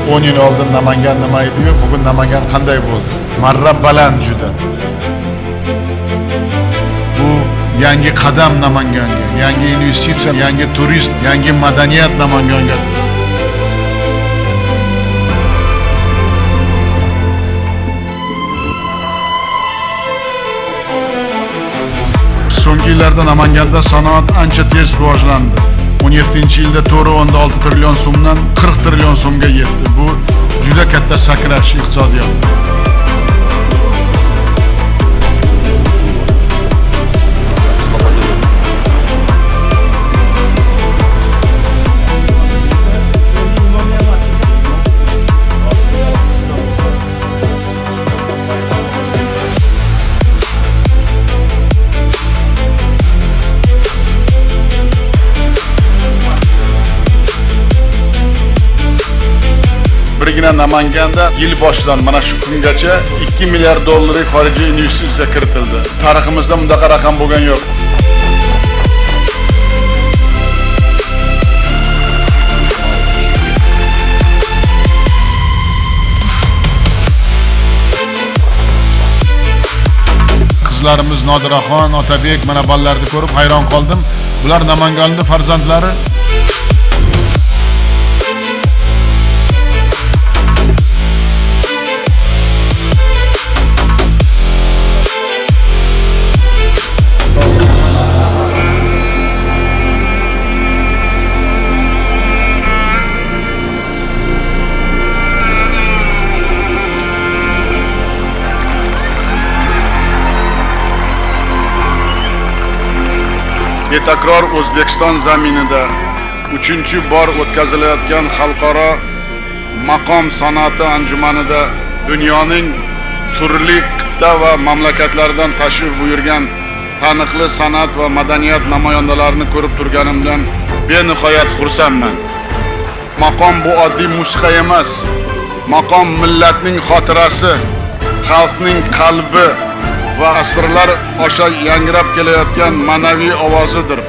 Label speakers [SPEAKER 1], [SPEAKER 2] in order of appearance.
[SPEAKER 1] 10 yil oldin Namangan nima edi-yu, bugun Namangan qanday bo'ldi? Marra baland juda. Bu yangi qadam Namanganga, yangi investitsiya, yangi turist, yangi madaniyat Namanganga. So'nggi yillarda Namanganda sanoat ancha tez rivojlandi. 17-yilda 4.6 trillion so'mdan 40 trillion so'mga yetdi. Bu juda katta sakrash iqtisodiyotda. Birgina Namanganda yil boshidan mana shu kungacha 2 milliard dollarlik xorijiy investitsiya kiritildi. Tariximizda bunaqa raqam bo'lgan yo'q. Qizlarimiz Nodiraxon, Otabek, mana bolalarni ko'rib hayron qoldim. Bular Namanganning farzandlari. Betakror O'zbekiston zaminida 3-bor o'tkazilayotgan xalqaro maqom san'ati anjumanida dunyoning turli qit'a va mamlakatlaridan tashrif buyurgan taniqli san'at va madaniyat namoyandalarini ko'rib turganimdan benihoyat xursandman. Maqom bu oddiy musiqa emas. Maqom millatning xotirasi, xalqning qalbi va asrlar osha yangrab kelayotgan ma'naviy ovozidir.